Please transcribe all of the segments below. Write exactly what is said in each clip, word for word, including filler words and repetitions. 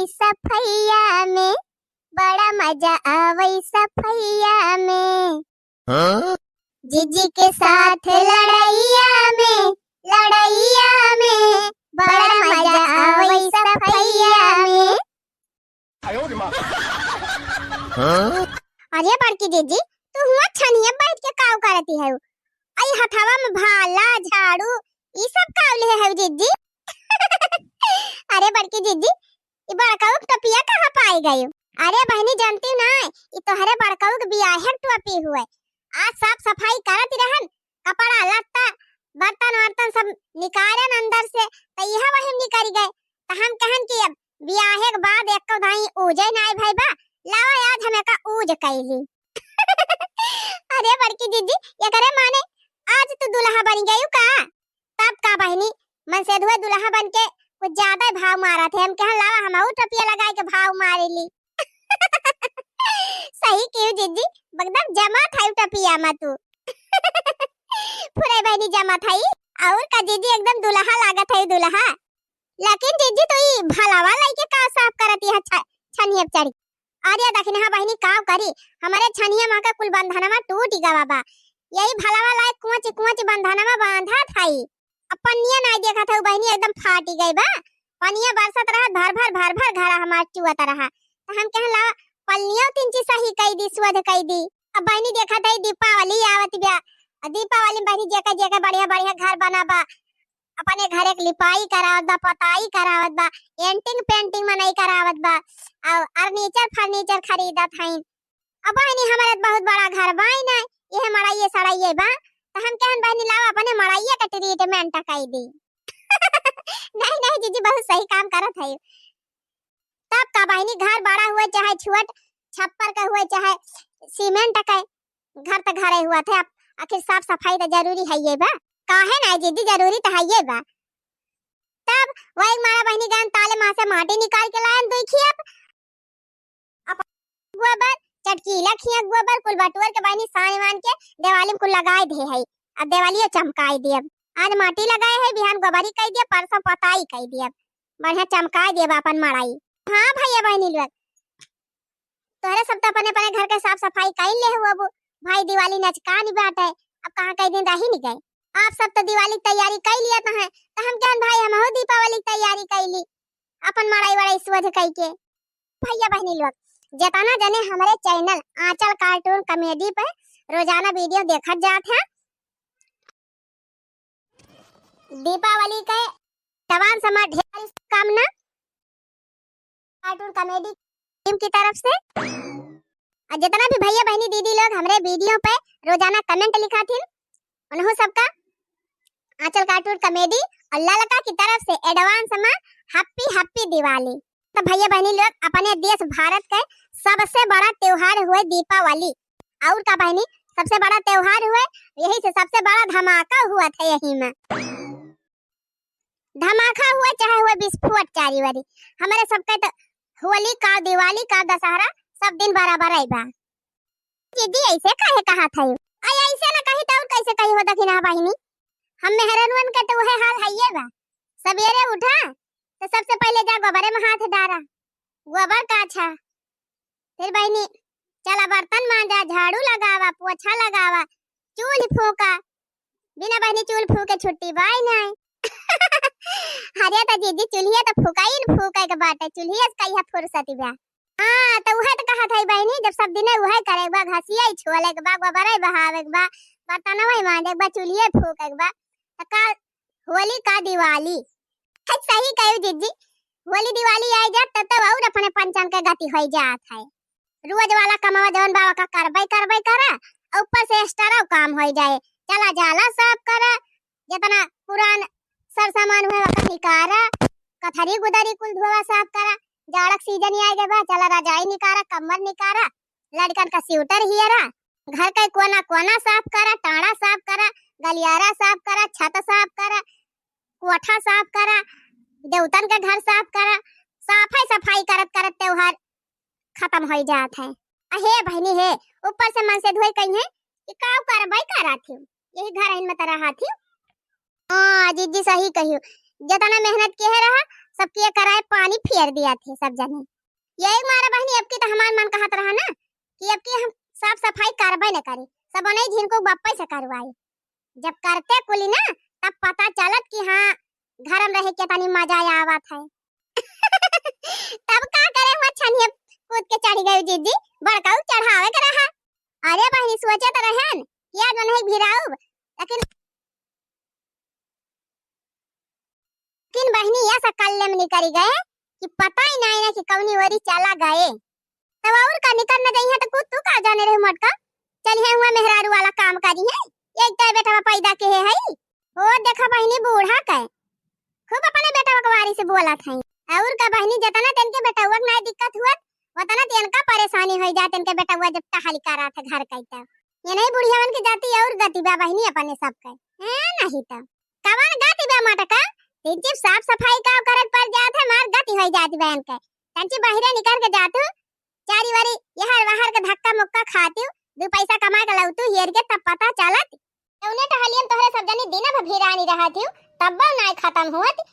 सफैया में, बड़ा मजा आवै सफैया में। हाँ? जीजी के साथ लड़ैया में, लड़ैया में, बड़ा मजा आवै सफैया में। हाँ? अरे बड़की जीजी, तू हुआँ छनिया बैठ के काव करती है? आई हथवा में भाला, झाड़ू, ई सब काव लिहे है जीजी? अरे बड़की जीजी, ई बड़काऊ के टोपिया कहाँ पाई गई? अरे बहिनी, जानती ना, ई तोहरे बड़काऊ के बियाहे के टोपी हुए। आज साफ सफाई करत रहन, कपड़ा लत्ता, बर्तन वर्तन सब निकारन अंदर से, त इहे वही निकल गए। त हम कहन कि अब बियाहे के बाद एको दाई ऊजे नाई भई बा, लावा आज हम एका ऊज कैली। अरे बड़की जीजी, एकरे माने आज तू दुल्हा बन गयू का? तब का बहिनी, मनसेधुआ दुल्हा बन के कुछ ज्यादा भाव मारत है। हम कहन लावा हमहू टोपिया लगाए के भाव मारे ली। सही किहू जीजी, एकदम जमा थाई टोपिया मा तू। फुरे बहिनी जमा थाई, और का जीजी एकदम दुल्हा लागत है दुल्हा। लेकिन जीजी तू ई भलावा लइके का साफ करत है छ-, छनिया पे चढ़ के? अरे दखिनहा बहिनी, काव करी, हमरे छनिया मा के कुल बंधनवा टूट गवा बा। यही भलावा लायक कुंच कुंच बंधनवा बांधत हई। अब पनिया नाई देखत हऊ बहिनी, एकदम फाटी गई बा। पनिया बरसत रहत भर भर भर भर घर हमार चुअत रहा। त हम कहन लावा पनिया तिनची सही कई दी, स्वच्छ कई दी। अब बहिनी देखत हई दीपावली आवत बा। अब दीपावली में बहिनी जेकर जेकर बढ़िया बढ़िया घर बना बा, अपने घरे के लिपाई करावत बा, पोताई करावत बा, एंटिंग पेंटिंग मनई करावत बा, और अर्नीचर फर्नीचर खरीदत हईन। अब बहिनी, हमरे बहुत बड़ा घर बाई ना, यह मड़ाइए सड़ाइए बा, तो हम कहन बहिनी लावा अपने मड़ाइए के ट्रीटमेंट कई दी। नहीं, नहीं जीजी, बहुत सही काम करत है। तब का बहिनी, घर बड़ा हुए चाहे छोट, छप्पर का हुए चाहे सीमेंट का, घर त घरे हुआ थे। अब आखिर साफ सफाई त जरूरी है ये बा, काहे ना जीजी, जरूरी त है ये बा। तब वही मारा बहिनी गन ताले मा से माटी निकाल के लायन दुई खिया, अब गोबर, चटकीला खिया गोबर कुल बटोर के बहिनी सामान के दिवाली में कुल लगाए दे है। अब दिवालियो चमकाई दियब। आज माटी लगाए है, बिहान गोबरी कई दियब, परसों पोताई कई दियब, बढ़िया चमकाई दियब अपन मड़ाई। हाँ भैया बहिनी लोग, तोहरे सब तो अपने अपने घर के साफ सफाई कई ले हुआ बु। भाई दिवाली नजकान बाटे, अब कहाँ कई दिन रही नहीं गए। आप सब तो दिवाली तैयारी कई लिया तो है, तो हम कहन भाई हमहू दीपावली तैयारी कई ली, अपन मड़ाई वड़ाई सुवध कई के। भैया बहिनी लोग, जितना जने हमरे चैनल आंचल कार्टून कॉमेडी पे रोजाना वीडियो देखत जात हैं, दीपावली के एडवांस में ढेर सारी शुभकामना कार्टून कॉमेडी टीम की तरफ से। और जितना भी भैया बहिनी दीदी लोग हमरे वीडियो पे रोजाना कमेंट लिखा थी, उन्हों सबका आंचल कार्टून कॉमेडी और ललका की तरफ से एडवांस में हैप्पी हैप्पी दिवाली। तो भैया बहिनी लोग, अपने देश भारत के सबसे बड़ा त्योहार हुए दीपावली। और का बहिनी, सबसे बड़ा त्योहार हुए, यही से सबसे बड़ा धमाका हुआ था यही में। धमाका हुए चाहे हुए विस्फोट चारी वारी, हमारे सबके तो होली का, दिवाली का, दशहरा सब दिन बराबर ही बा। दीदी ऐसे काहे कहा था? आई ऐसे ना कही तो और कैसे कही हो दखिना बहिनी? हम मेहरनुअन के तो वह हाल है ये बा। सवेरे उठा तो सबसे पहले जा गोबरे में हाथ डारा, गोबर का अच्छा, फिर बहिनी चला बर्तन मांजा, झाड़ू लगावा, पोछा लगावा, चूल्ह फूका, बिना बहिनी चूल्ह फूके छुट्टी बाई नहीं। अरे तो जीजी चूल्हिया तो फूकाई न फूके के बाटे, चूल्हिया से कहिया फुर्सत बा। हाँ, तो उहे तो कहत है बहिनी, जब सब दिने उहे करे के बा, घसिया ही छोले के बा, गोबरे बहावे के बा, बर्तनवा ही मांजे के बा, चूल्हिया फूके के बा, तो का होली का दिवाली? है सही कहू जीजी, होली दिवाली आई जात तब तो और अपने पंचन के गति हो जात है। रोज वाला कमवा जवन बाबा का करबे करबे करा, और ऊपर से एक्स्ट्रा काम हो जाए। चला जाला साफ करा, जितना पुरान सर सामान हुए ओका निकारा, कथरी गुदरी कुल धोवा साफ करा। जाड़क सीजन आए गए बा, चला रजाई निकारा, कम्बल निकारा, लड़कन का स्वेटर हियरा, घर का कोना कोना साफ करा, टाड़ा साफ करा, गलियारा साफ करा, छत साफ करा, कोठा साफ करा, देवतन के घर साफ करा। साफे सफाई करत करत त्योहार खत्म हो जात है। अहे बहिनी हे, ऊपर से मनसेधुआ कही है कि काव करबे करा थी, यही घर में तो रहा थी। हाँ जीजी सही कहियो, जितना मेहनत किहे रहा सबके कराए पानी फेर दिया थे सब जने। यही मारा बहिनी, अब की तो हमार मन कहत रहा ना कि अब की हम साफ सफाई करबे न करी, सब नहीं झिनको बप्पे से करवाई। जब करते कुली ना, तब पता चलत कि हाँ, घर में रहे के तनी मजा आवत है। तब का करे हुआ, छनिया कूद के चढ़ गई जीजी, बड़काऊ चढ़ावे के रहा। अरे बहिनी, सोचे तो रहन कि आज उन्हें भिराऊ, लेकिन लेकिन बहिनी, यह सकल्ले में निकरी गए कि पता ही नहीं ना कि कौनी ओरी चला गए। तब और का निकर न गई है तो कुछ तू का जाने रहे मोटका, चलिए हुआ मेहरारू वाला काम करी है, एक तो बेटवा पैदा के है। ओ देखा बहिनी, बूढ़ा के खूब अपने बेटवा के बारी से बोलत है। और का बहिनी, जितना तेन के बेटवा के नहीं दिक्कत हुआ, उतना तेन का परेशानी हो जाए, तेन के बेटवा जब टहल करा था घर का। ये नहीं बुढ़ियावन के जाती और गति बा बहिनी अपने सबके, हैं नहीं तो। कवन गति बा मटका? तीन चीज साफ सफाई का करे के पड़ जात है, मार गति होई जात बा इनके। तंची बहिरे निकर के जातू, चारी वारी यहर वहर के धक्का मुक्का खातू, दू पैसा कमा के लौतू हेर के तब पता चलत। उन्हें टहलियन तोहरे सब जनी दिन भर भिरानी रहत हूँ, तब नाय खत्म हुअत।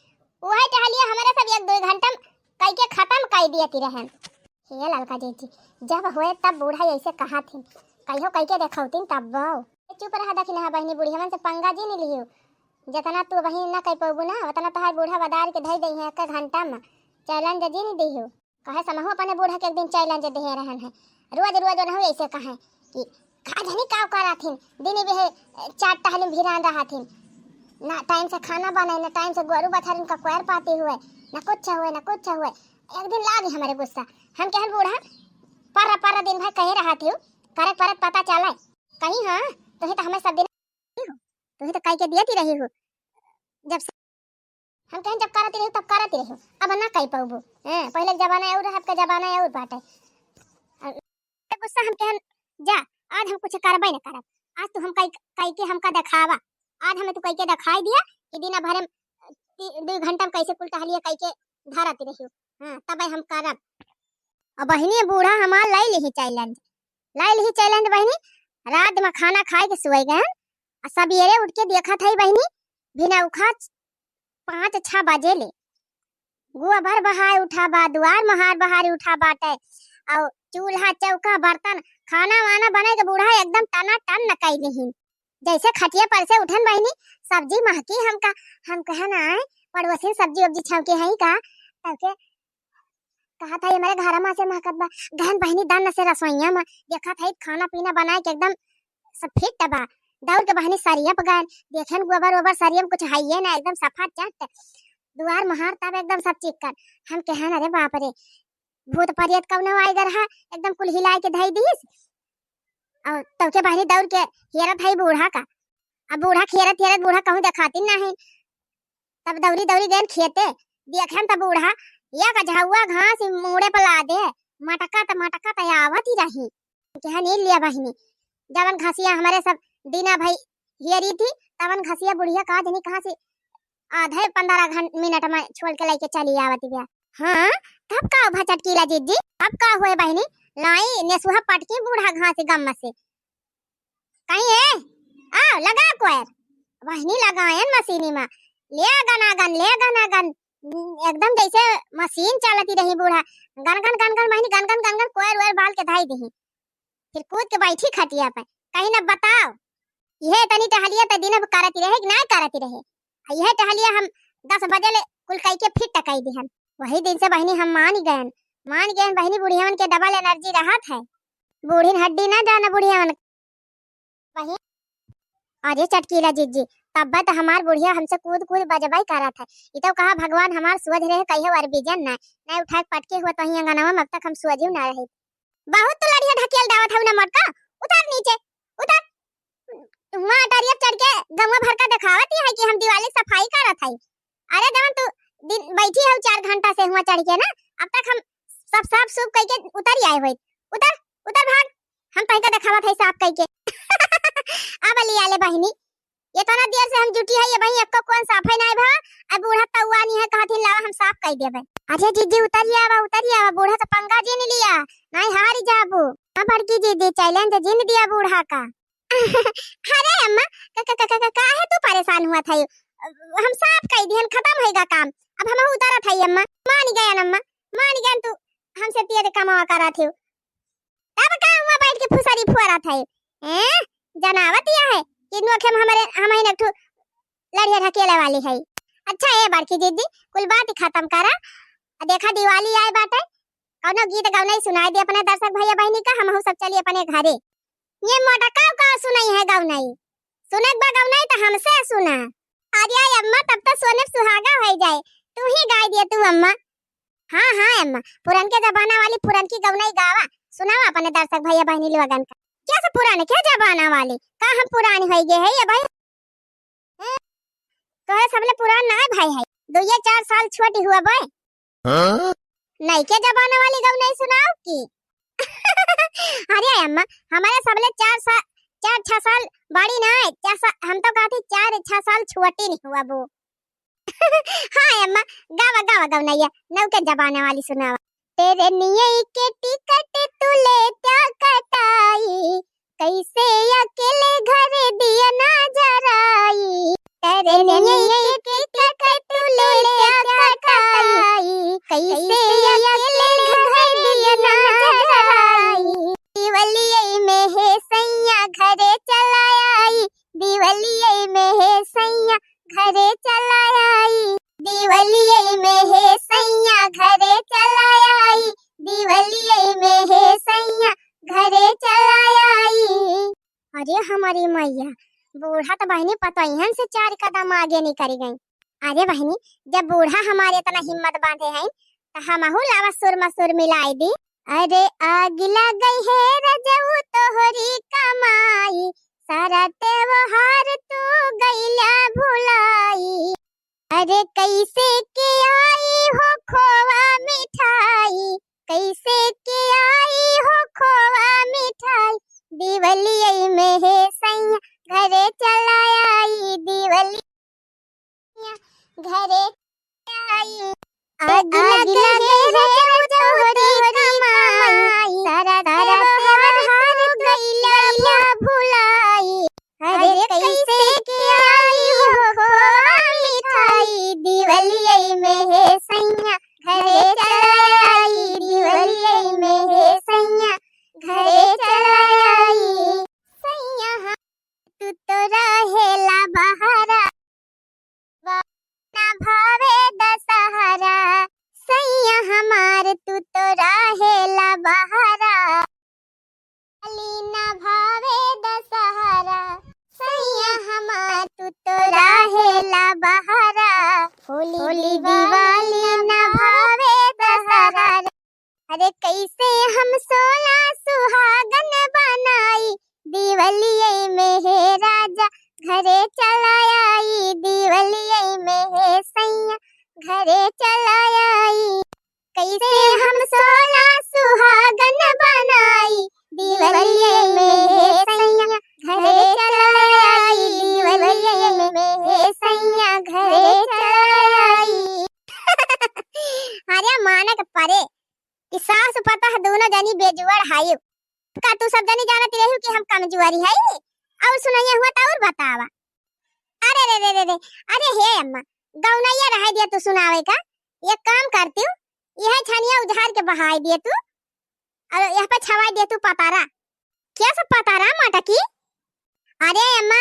वही टहलिया हमारे सब एक दो घंटा कई के खत्म कई दियती रहन। हे ललका जीजी, जब होए तब बूढ़ा ऐसे कहा थी, कहियो कह के देखौतीन तब। चुप रहा दखिनहा बहिनी, बुढ़ियवन से पंगा जी नहीं लियो। जितना तू बहिन ना कह पौबू ना, उतना तोहार बूढ़ा बदार के धई दई है एक घंटा में। चैलेंज जी नहीं दियो। कहे समहू अपने बूढ़ा के एक दिन चैलेंज दे रहन है। रोज रोज ओनहु ऐसे कहे कि का जानी का करा थिन, दिन भी है चार टहलिन भिरान रहा थिन। ना टाइम से खाना बने, ना टाइम से गोरू बछारिन का कोयर पाती हुए, ना कुछ हुए, ना कुछ हुए। एक दिन लाग हमारे गुस्सा, हम कहन बूढ़ा, पर्रा पर्रा दिन भर कहीं रहत हूँ, करे परत पता चले। कहीं हाँ, तुही तो हमें सब दिन, तुही तो कह के दियती रही हूँ, जब से हम कहन जब करती रही तब करती रही, अब ना कह पाऊबू। हैं, पहले के जमाना और रहा, अब का जमाना और बाटे। गुस्सा हम कहन, जा, आज हम कुछ करबे न करब। आज तू हम कई, कई के हमका देखावा। आज हमें तू कई के देखाई दिया कि दिन भर में ती-, दू घंटा में कैसे कुल टहलिया कई के धरत रही। हाँ, तबे हम करब। अब बहिनी बूढ़ा हमार लाई लिही चैलेंज, लाई लिही चैलेंज बहिनी। रात में खाना खाए के सोए गए, आ सबेरे उठ के देखत है बहिनी, भिनौखा पाँच छह बजे ले गोबर बहाए उठा बा, दुआर महार बहारी उठा बाटे, और चूल्हा चौका बर्तन खाना वाना बने के बूढ़ा एकदम टना टन न कई लिहिन। जैसे खटिया पर से उठन बहिनी, सब्जी महकी हमका, हम कहे ना आए, पड़ोसिन सब्जी उब्जी छौके हैं का, तब के कहा था, "ये मेरे घर में से महकत बा।" गहन बहिनी दन से रसोइया में देखा था, खाना पीना बनाए के एकदम सब फिट बा। दौड़ के बहिनी सरिया पर गए, देखेन गोबर ओबर सरिया में कुछ हइये ना, एकदम सफा चट। दुआर महार तब एकदम सब चिक्कन। हम कहन, "अरे बाप रे, भूत परियत कौनो आइगर है, एकदम कुल हिलाए के धई दीस।" और तब के बहिनी दौड़ के हेरत है बूढ़ा का। अब बूढ़ा खेरत हेरत बूढ़ा कहूँ देखाती नहीं। तब दौरी दौरी गएन खेते, देखेन त बूढ़ा एक झौआ घास ही मूड़े पर लादे, मटकत मटकत आवत ही रही। कहन, "ई लिया बहिनी, जवन घसिया हमारे सब दीना भाई हेरी थी, तवन घसिया बुढ़िया का जनी कहाँ से आधे पन्द्रह घं-, मिनट में छोड़ के लेके चली आवत बिया।" हाँ, तब का भा चटकीला जीजी, तब का हुए बहिनी, लाई नेसुहा पटकी बूढ़ा घास गम से। कहीं है, आओ, लगा कोयर। बहिनी लगायन मशीनी में, ले गनागन, ले गनागन, एकदम जैसे मशीन चलती रही बूढ़ा, गनगन, गनगन, बहिनी गनगन, गनगन, कोयर वोयर बाल के धाई दही। फिर कूद के बैठी खटिया पे, कहीं न बताओ, यह तनी टहलिया त दिन भर करती रहे कि ना करती रहे? आ यह टहलिया हम दस बजे ले कुल कई के फिर टकाई दिहन। वही दिन से बहिनी हम मान गयन, मान गयन बहिनी, बुढ़ियावन के डबल एनर्जी रहत है। बूढ़िन हड्डी ना जाना बुढ़ियावन। वही, अरे चटकीला जीजी, तब्बे त हमार बुढ़िया हमसे कूद कूद बजबई करत है। ई तो कहा भगवान हमार सोझ रहे, कहियो अरबिजन ना, ना उठाए के पटके हुआ तो ही अंगनवा में अब तक हम सोझियो ना रहे। बहुत तू लड़िया ढकेल डावत हऊ ना मोटका, उतर नीचे, उतर। वहाँ अटरिया चढ़ के गंवा भर का देखावत ही है कि हम दिवाली सफाई करत हई। अरे जवन तू दिन बैठी हऊ चार घंटा से हुआ चढ़ के ना, अब तक हम सब साफ सूफ कई के उतर ही आए होइत। उतर, उतर भाग, हम तहिका देखावत है साफ कई के। अब लिया ले बहिनी, इतना देर से हम जुटी है, ये बहिनी एक्को कौन साफ है नाय भा, अब बूढ़ा तौआ नहीं है, कहत ही लावा हम साफ कई देबे। अच्छा जीजी उतर ही आवा, उतर ही आवा, बूढ़ा तो पंगा जी नहीं लिया, नहीं हारी जाबू। हाँ बड़की जीजी, चैलेंज जिन दिया बूढ़ा का। अरे अम्मा, का, का, का, का, का, काहे तू परेशान हुआ था? हम साफ कई दिहन, खत्म होइगा काम। अब हमहू उतरत हई अम्मा, मान गयन अम्मा, मान गयन तू हमसे तेज कमावा करत हो। तब का हुआ बैठ के फुसरी फुअरत है? हैं? जनावत यह है कि नोखे में हमरे, हम ही एक ठो लड़िया ढकेले वाली है। अच्छा ए बड़की दीदी, कुल बात खत्म करा। आ देखा दिवाली आए बाटे, कौनो गीत गौनई सुनाई दे अपने दर्शक भैया बहिनी का, हमहू सब चली अपने घरे। ये मोटका का सुनई है गौनई? सुने के बा गौनई तो हमसे सुना। अरे अम्मा, तब तो सोने पे सुहागा हो जाए, तू ही गाय दिए तू अम्मा। हाँ हाँ अम्मा, पुरनके जमाना वाली पुरनकी गौनई गावा, सुनावा अपने दर्शक भैया बहिनी लोगन का। क्या से पुरनके जमाना वाली? का हम पुरानी होई गए है ये भाई? हैं? तोहरे सबले पुरान ना भाई है, दुइये चार साल छोटी हुआ बे। हाँ? नइके जमाना वाली गौनई सुनाओ की? अरे अम्मा, हमारे सबले चार साल, चार छह साल बड़ी ना है, चार साल, हम तो कहती चार छह साल छोटी नहीं हुआ वो। हाँ अम्मा, गावा गावा गौनैया, नौके जमाना वाली सुनावा। तेरे नियई के टिकट तू लेत्या कटाई, कैसे अकेले घरे दिया ना जराई। तेरे नियई के टिकट तू लेत्या कटाई, कैसे अकेले घरे दिया ना जराई। दिवलिये में हे सैया घरे चला आई, दिवलिये में हे सैया घरे चला आई, दिवलिये में हे सैया घरे चला आई, दिवलिये में हे सैया घरे चला आई। अरे हमारी मैया, बूढ़ा तो बहिनी पतोहियन से चार कदम आगे निकल गई। अरे बहिनी, जब बूढ़ा हमारे इतना हिम्मत बांधे हैं, तो हमहू लावा सुर मसुर मिलाई दी। अरे आग लगई है रजऊ तोहरी कमाई, सारा त्योहार तू गइला भुलाई। अरे कैसे के आई हो खोवा मिठाई, कैसे के आई हो खोवा मिठाई, दिवलिये में हे सैया घरे चला आई, दिवलिये घरे आई। आग लगे रे तोहरी कमाई, सारा त्योहार गइला भुलाई। अरे कैसे के आई हो खोवा मिठाई, दिवलिये में हे सैया घरे चला आई, दिवलिये में हे सैया घरे चला आई। सैया तू तो रहेला बहरा, ना भावे दशहरा। सैया हमार तू तो रहेला बहरा, दिवाली ना भावे दशहरा। सैया हमार तू तो रहेला बहरा, होली होली दिवाली ना भावे दशहरा। अरे कैसे हम सोला सुहागन बनाई, दिवलिये में हे राजा घरे चला आई, दिवलिये में हे सैया घरे चला आई। कैसे हम सोला सुहागन बनाई, दिवलिये में हे सैया घरे चला आई, दिवलिये में हे सैया घरे चला आई। अरे मानक परे, ई सास पतोह दोनों जनी बेजुअर हायु। का तू सब जनी जानत रही कि हम कमजुआरी हई? और सुनैया हुआ तो और बतावा। अरे रे रे रे रे, अरे हे अम्मा, गौनैया रहे दिया तू सुनावे का। एक काम करती हूँ, यह छनिया उझार के बहाई दिए तू, और यह पे छवाई दिए तू पतारा। क्या सब पतारा मटकी? अरे अम्मा,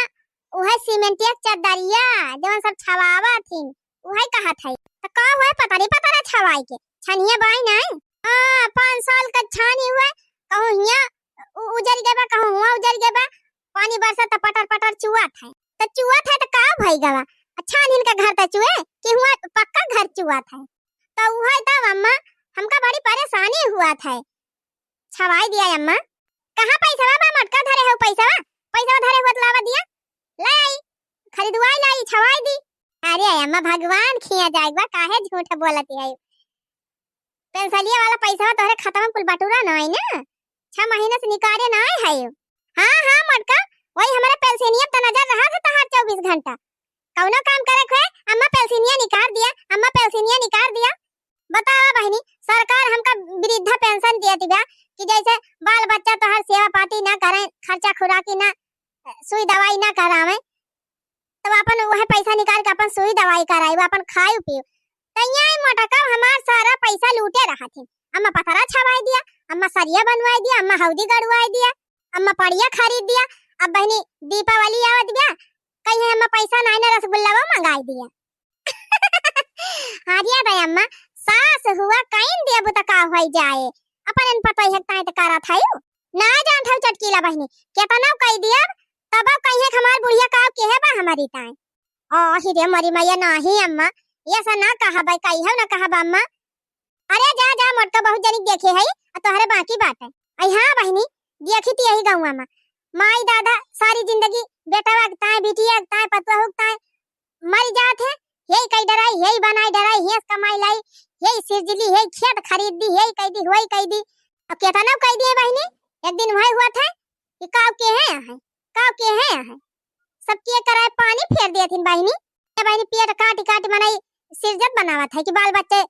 उहे सीमेंटिया के चद्दरिया, जवन सब छवावा थी, उहे कहत है। तो का हुए पतरी पतरा छवाई के? छनिया बाई नाई? हाँ, पाँच साल का छानी हुए, कहूँ हियाँ उ-, उजर गए बा, कहूँ हुआँ उजर गए बा। पानी बरसा त पटर पटर चुआत है। त चुआत है त का भई गवा? अच्छा, छानिन का घर त चुए कि हुआँ पक्का घर चुआत है? त उहे तब अम्मा, हमका बड़ी परेशानी हुआत है। छवाई दिया अम्मा। कहाँ पैसवा बा मोटका धरे हो पैसवा? पैसवा धरे हुआ त लावा दिया। ले आई, खरीदवाई लाई, छवाई दी। अरे अम्मा, भगवान खिया जाए बा, काहे झूठ बोलत है? पेंसिलिया वाला पैसवा तोहरे खाता में कुल बटुरा ना आई ना, छह महीना से निकाले ना आए है। हाँ हाँ मोटका, वही हमारे पेंसिलिया पे नजर रहा था तहार चउबीस घंटा। कौनो काम करे खे, अम्मा पेंसिलिया निकाल दिया, अम्मा पेंसिलिया निकाल दिया। बतावा बहिनी, सरकार हमका वृद्धा पेंशन दियत बा कि जैसे बाल बच्चा तोहार सेवा पाती ना करें, खर्चा खुराकी ना, सुई दवाई ना करावें, तब अपन वह पैसा निकाल के अपन सुई दवाई कराई, वो अपन खाई पी। तैया ही मोटका हमार सारा पैसा लूटे रहत है। अम्मा पतरा छवाई दिया, अम्मा सरिया बनवाई दिया, अम्मा हौदी गड़वाई दिया, अम्मा पड़िया खरीद दिया। अब बहिनी दीपावली आवत बिया, कहीं अम्मा पैसा नाई ना रसगुल्ला वो मंगाई दिया। अरे बे अम्मा, सास हुआ कइन देबू त का होई जाए, अपन इन पतोहिया ताई त करत हयू। ना जानत हऊ चटकीला बहिनी, केतनो कई दियब, तब कहिए कि हमार बुढ़िया का केहे बा हमारी ताई। ओ हिरे मरी मैया, नाही अम्मा, ये ऐसा ना कहबे, कहियो ना कहबा अम्मा। अरे जा जा मोटका, बहुत जनिक देखे हई, आ तोहरे बाकी बाटे। आई हाँ बहिनी, देखी थी यही गौवा में माई दादा सारी जिंदगी बेटवा के ताई, बिटिया के ताई, पतोहू के ताई मर जात है, यही कई डराई, यही बनाई डराई, यही कमाई लाई, यही सिरजली, यही खेत खरीद दी, यही कई दी, वही कई दी। अब केतना कई दिए बहिनी, एक दिन वही हुआ था कि काव केहे है, काव केहे है, सबके कराए पानी फेर दिए थिन बहिनी। ये बहिनी पेट काटी काटी मनई सिरजत बनावत है कि बाल बच्चे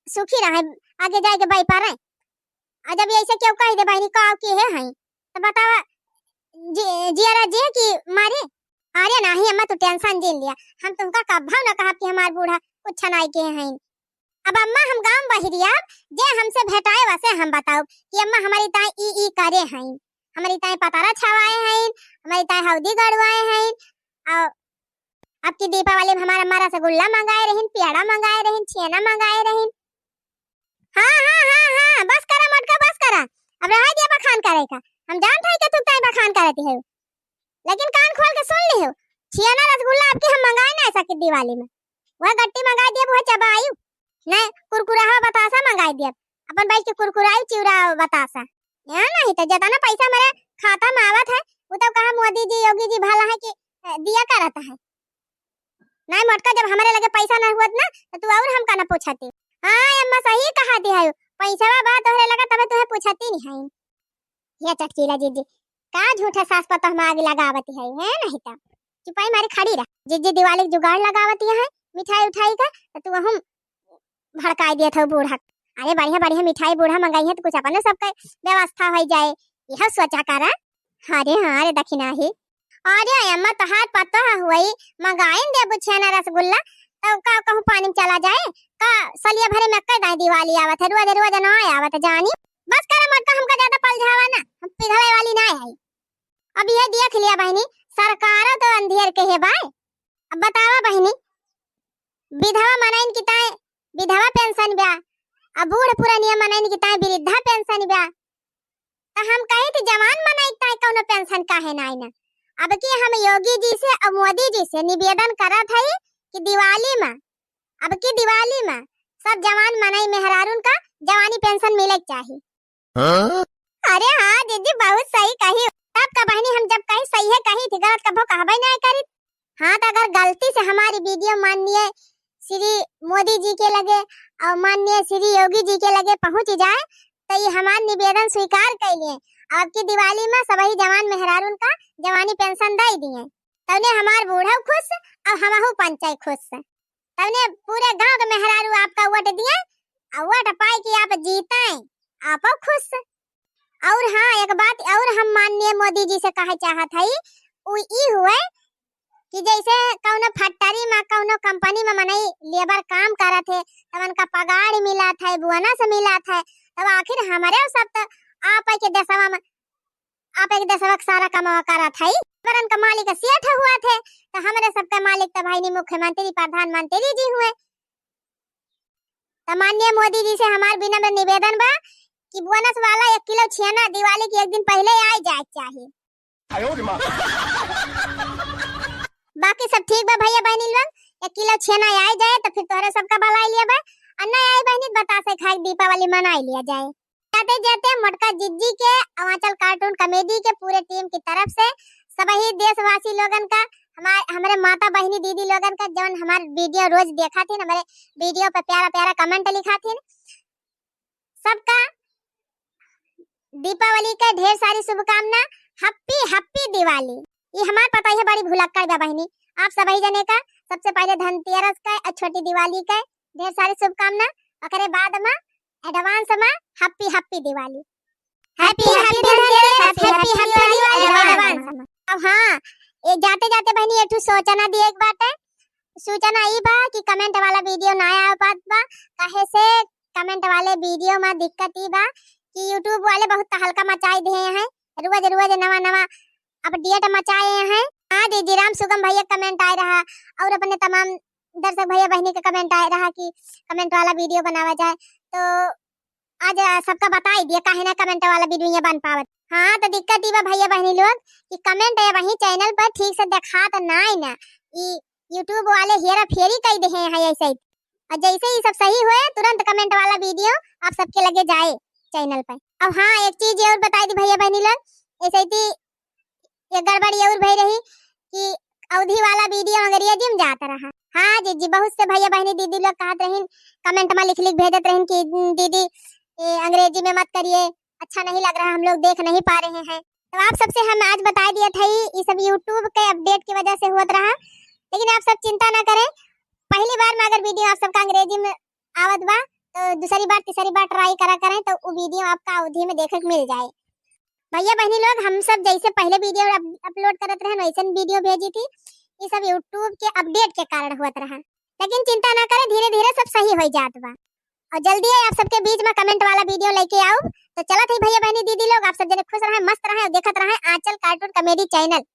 सुखी रहे, आगे जाए के बाई पारे। आ जब ऐसे केहू कह दे बहिनी काव केहे है, तो बतावा, जि-, जियरा जे कि मारे। अरे नाही अम्मा, तू tension जिन लिया, हम तुमका कभौ न कहब कि हमार बूढ़ा कुछ नाई केहे हैं। अब अम्मा हम गाँव बहिरिया, जे हमसे भेटाए वसे हम बताउब कि अम्मा हमारी ताई ई ई करे हैं, हमारी ताई पतारा छवाए हैं, हमारी ताई हौदी गड़वाए हैं। और अब की दीपावली में हमार अम्मा रसगुल्ला मंगाए रहिन, पेड़ा मंगाए रहिन, छेना मंगाए रहिन। हाँ, हाँ, हाँ, हाँ, बस करा मोटका, बस करा। अब रहा दिया बखान करे का। हम जानत हई कि तू ताई बखान करती है, लेकिन कान खोल के सुन लिहो, छेना रसगुल्ला अब की हम मंगाए ना सकी दिवाली में। वह गट्टी मंगाए दिया, वह चबाई। नहीं, कुरकुरा बतासा मंगाए दिया, अपन बैठ के कुरकुराई, चिउरा बतासा। यहाँ नहीं तो जितना पैसा मेरे खाता में आवत है, वो तो कहा मोदी जी, योगी जी भला है कि, अ, दिया करत है। नहीं मोटका, जब हमारे लगे पैसा नहीं हुआ ना, तो तू और हमका ना पूछती। हाँ अम्मा, सही कहा दी है, पैसा बा तोहरे लगे, तबे तुम्हें पूछती नहीं है। ये चटकीला जीजी, का झूठे सास पतोह में आग लगावती है, है नहीं तो चुपाई मारी खड़ी रह। जीजी दिवाली के जुगाड़ लगावती है मिठाई उठाई का, तो तू हम भड़काई दिया था बूढ़ा। अरे बढ़िया बढ़िया मिठाई बूढ़ा मंगाई है, तो कुछ अपने सबके व्यवस्था हो जाए, यह सोचा करा। अरे हाँ रे दखिना ही। अरे अम्मा, तोहार पतोह हुई, मंगाइन देबू छेना रसगुल्ला, तो का कहूँ पानी में चला जाए? का सलिया भरे में कई दाई दिवाली आवत है, रोज रोज ना आवत जानी। बस करे मोटका, हमका ज्यादा पलझावा ना, हम पिघले वाली ना है। अब ये देख लिया बहिनी, सरकारो तो अंधियर के है बाय। अब बतावा बहिनी, विधवा मनइन की ताई विधवा पेंशन ब्या, अब बूढ़ पुरनिया मनइन की ताई वृद्धा पेंशन ब्या। त हम कही थी जवान मनई के ताई कौनो पेंशन काहे ना आई ना। अब की हम योगी जी से और मोदी जी से निवेदन करत हई कि दिवाली में, अब की दिवाली में सब जवान मनई मेहरारून का जवानी पेंशन मिले के चाही। हाँ? अरे हाँ जीजी, बहुत सही कही। तब का बहिनी, हम जब कही सही है कही थी, गलत कभो कहबे नहीं करी। हाँ, तो अगर गलती से हमारी वीडियो माननीय श्री मोदी जी के लगे और माननीय श्री योगी जी के लगे पहुँच जाए, तो ये हमार निवेदन स्वीकार कर लिए। अब की दिवाली में सबही जवान मेहरारून का जवानी पेंशन दे दिए, तौने हमार बूढ़ा खुश और हमहू पंचायत खुश। तौने पूरे गांव के मेहरारू आपका वोट दिए और वोट पाए कि आप जीते, आपो खुश। और हाँ, एक बात और हम माननीय मोदी जी से कहे चाहत हई, उ ई हुए कि जैसे कौनो फैक्ट्री में, कौनो कंपनी में मनई लेबर काम करत है, तब उनका पगार मिलत है, बोनस मिलत है, तब आखिर हमरे सब तो आप के देशवा में, आप एक देशवा के सारा कमावा करत है, पर उनका मालिक सेठ हुआ थे, तो हमरे सबके मालिक तो भाई नी मुख्यमंत्री, प्रधानमंत्री जी हुए। तो माननीय मोदी जी से हमार विनम्र निवेदन बा कि बोनस वाला एक किलो छेना दिवाली के एक दिन पहले आए जाए के चाही। बाकी सब ठीक बा भैया बहनी लोग, एक किलो छेना आए जाए तो फिर तोहरे सबका भलाई लिया बा, और ना आए बहनी तो बतासे खाए के दीपावली मनाई लिया जाए। जाते जाते मोटका जिज्जी के, अवांचल cartoon comedy के पूरे team की तरफ से सबही देशवासी लोगन का, हमारे, हमरे माता बहिनी दीदी लोगन का, जौन हमार वीडियो रोज देखा थीन, हमरे वीडियो पे प्यारा प्यारा comment लिखा थीन, सबका दीपावली के ढेर सारी शुभकामना। Happy happy दिवाली। ये हमार पतोहिया बड़ी भुलक्कड़ बा बहिनी। आप सबही जने का सबसे पहले धनतेरस के और छोटी दिवाली के ढेर सारी शुभकामना। ओकरे बाद में advance में happy happy दिवाली। Happy happy धनतेरस, happy happy दिवाली advance में। अब हाँ, ये जाते जाते बहिनी एक ठो सूचना दिए के बाटे। सूचना ई बा कि comment वाला video ना आ पात बा, काहे से comment वाले video में दिक्कत ई बा कि YouTube वाले बहुत तहलका मचाई दिहे हैं, रोज रोज नवा नवा update मचाए हैं। हाँ दीदी, राम सुगम भैया comment आए रहा और अपने तमाम दर्शक भैया बहनी के comment आए रहा कि comment वाला video बनावा जाए। तो आज, आ, सबका बताई दिया काहे ना comment वाला video ये बन पावत। हाँ, तो दिक्कत ई बा भैया बहनी लोग कि comment ये वही channel पर ठीक से देखात नाई ना, ई YouTube वाले हेरा फेरी कई देहे हैं ऐसे ही। और जैसे ही सब सही होए, तुरंत comment वाला video आप सबके लगे जाए channel पर। अब हाँ, एक चीज और बताई दी भैया बहनी लोग, ऐसे ही ये गड़बड़ी और भई रही कि अवधी वाला video अंग्रेजी में जात रहा। हाँ जीजी, बहुत से भैया बहनी दीदी लोग कहत रहिन, comment में लिख लिख भेजत रहिन कि "दीदी, ये अंग्रेजी में मत करिए, अच्छा नहीं लग रहा, हम लोग देख नहीं पा रहे हैं।" तो आप सबसे हम आज बता दिया था, ये सब YouTube के update की वजह से होत रहा, लेकिन आप सब चिंता ना करें। पहली बार में अगर video आप सबका अंग्रेजी में आवत बा, तो दूसरी बार, तीसरी बार try करा करें, तो वो video आपका अवधी में देखे के मिल जाए। भैया बहनी लोग, हम सब जैसे पहले video अप-, upload करत रहन, वैसे video भेजी थी। ये सब YouTube के update के कारण होत रहा, लेकिन चिंता ना करें, धीरे धीरे सब सही हो जात बा। और जल्दी ही आप सबके बीच में comment वाला video लेके आऊब। तो चलत ही भैया बहनी दीदी लोग, आप सब जने खुश रहें, मस्त रहें और देखत रहें आंचल cartoon comedy channel।